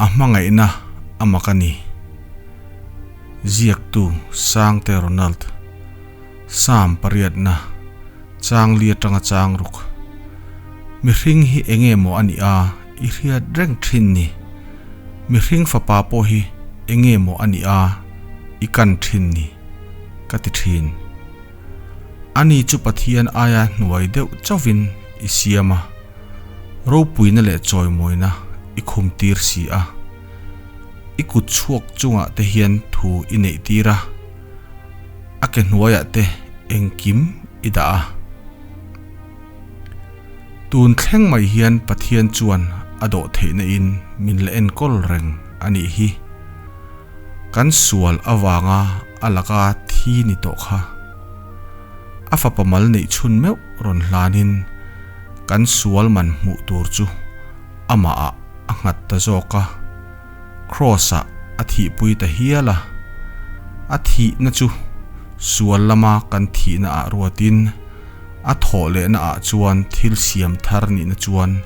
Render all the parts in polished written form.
A hmangaihna a mak a ni. Ziaktu Sangte Ronald, Psalm pariatna, chang li atanga chang ruk. Mihring hi enge maw a nih a, i hriat reng thin ni. Mihring fapa pawh hi enge maw a nih a, i kan thin ni, ka ti thin. Ani chu Pathian aia hnuai deuh chauhin i siam a, ropuina leh chawimawina i khum tir si a. I kut chhuak chungah te hian thu i neih tir a, a ke hnuaiah te engkim i dah a. Tun thleng mai hian Pathian chuan a dawh theihna in min la enkawl reng a nih hi. Kan sual avanga a laka thi ni tawh kha. A fapa mal neih chhun meuh rawn hlanin kan sual man hmuh tur chu amah ah a nghat ta zawk a, Kraws ah a thihpui ta hial a. A thihna chu sual lama kan thihna ah ruatin a thawh lehna ah chuan thil siam thar nihna chuan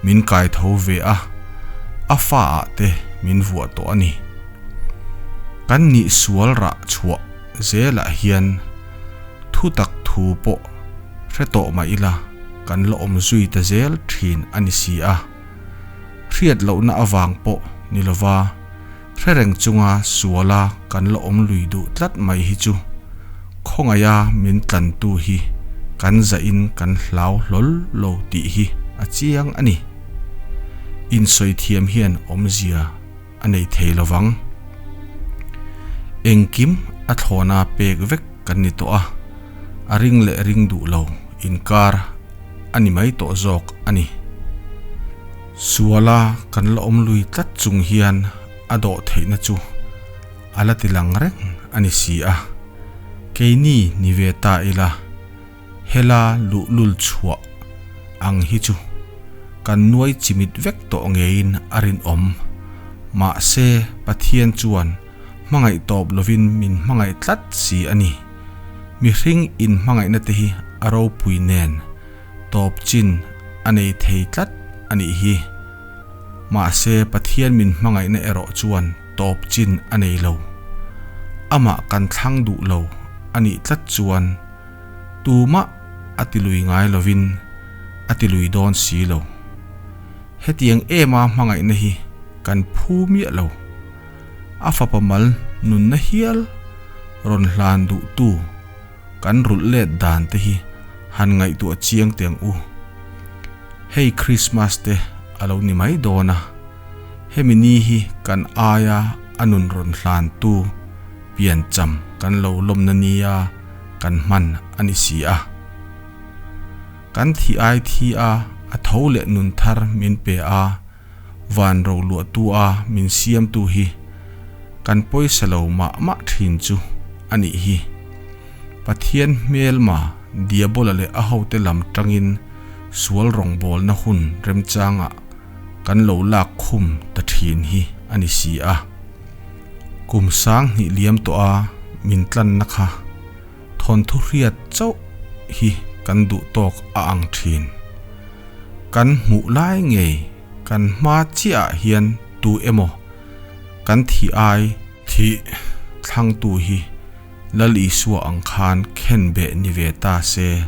min kai tho ve a, a fa ah te min vuah tawh a ni. Kan nih sual rah chhuah zelah hian thu tak thu pawh hre tawh mah ila kan la awm zui ta zel thin a ni si a. Hriat lohna avang pawh ni lova hre reng chunga suala kan la awm lui duh tlat mai hi chu khawngaiha min tlantu hi kan zahin kan hlau hlawl lo tih hi a chiang a ni. Insawi thiam hian awmzia a nei thei lo vang. Engkim a thlawna pek vek kan ni tawh a, a ring leh ring duh lo inkar a ni mai tawh zawk a ni. Suala kan la awm lui tlat chung hian a dawh theihna chu a la ti lang reng a ni si a, keini ni ve ta ila hela luhlul chhuah ang hi chu kan nuai chimit vek tawh ngeiin a rinawm. Mahse, Pathian chuan hmangaih tawp lovin min hmangaih tlat si a ni. Mihring inhmangaihna te hi a ropui nen tawp chin a nei thei tlat a nih hi. Mahse, Pathian min hmangaihna erawh chuan tawp chin a nei lo. Amah kan thlang duh lo a nih tlat chuan tumah a ti lui ngai lovin a ti lui dawn si lo. Hetiang ema hmangaihna hi kan phu miah lo. A fapa mal nunna hial rawn hlan duhtu kan rulh let dan te hi han ngaihtuah chiang teh ang u. Hei Krismas te a lo ni mai dawn a, hemi ni hi kan aia a nun rawn hlantu piancham kan lo lawmna nia kan hman a ni si a. Kan thi ai thi a, a tho leh nun thar min pe a, van ro luahtu a min siamtu hi kan pawisa lo mah mah thin chu a nih hi. Pathian hmelma Diabola leh a hote lam tangin sual rawngbawlna hun remchangah kan lo lak khum ta thin hi a ni si a. Kum sang hnih liam tawh a min tlanna kha thawnthu hriat chauh hi kan duh tawk a ang thin. Kan hmuh lai ngei kan hma chiah ah hian tu emaw kan thih ai thih thlangtu hi Lal Isua ang khan khen beh ni ve ta se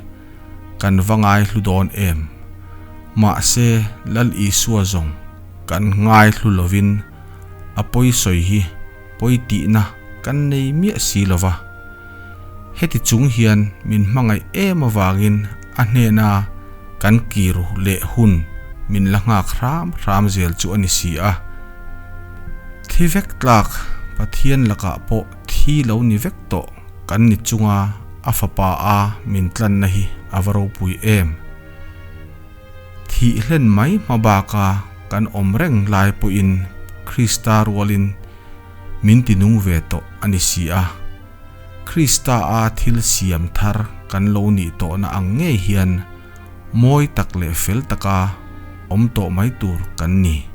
kan va ngai hlu dawn em? Mahse Lal Isua zawng kan ngai hlu lovin a pawi sawi hi pawi tihna kan nei miah si lo va. Heti chung hian min hmangaih em avangin a hnena kan kir leh hun min la nghak hram hram zel chu a ni si a. Thi vek tlak Pathian lakah pawh thi lo ni vek tawh kan ni chunga a fapa a min tlanna hi a va ropui em. Thih hlen mai hma baka kan awm reng lai pawhin Krista rualin min ti nung ve tawh a ni si a. Krista a thil siam thar kan lo nih tawhna ang ngei hian mawi tak leh fel taka awm tawh mai tur kan ni.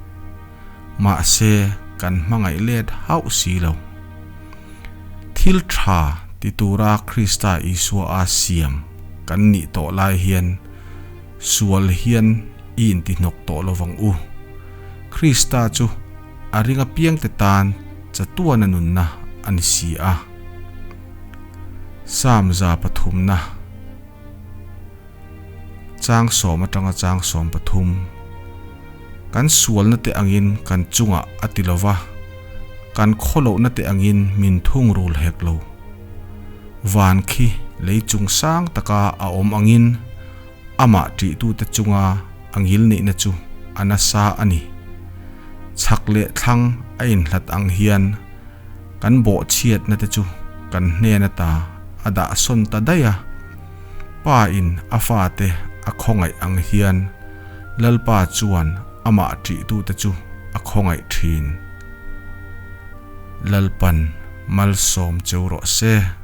Mahse kan hmangaih let hauh si lo. Thil tha ti tura Krista Isua a siam kan nih tawh lai hian sual hian i intihnawk tawh lovang u. Krista chu. a ring apiangte tan chatuana nunna a ni si a. Psalm 103na Chang sawm atanga chang 13, Kan sualna te angin kan chungah a ti lo va, kan khawlohna te angin min thungrul hek lo. Van khi lei chung sang taka a awm angin amah ṭihtute chunga a ngil neihna chu a nasa a ni. Chhak leh thlang a inhlat ang hian kan bawhchhiatna te chu kan hnen ata a dah sawn ta daih a. Pa in a fate a khawngaih ang hian Lalpa chuan amah ṭihtute chu a khawngaih ṭhin. Lalpan malsawm cheu rawh se.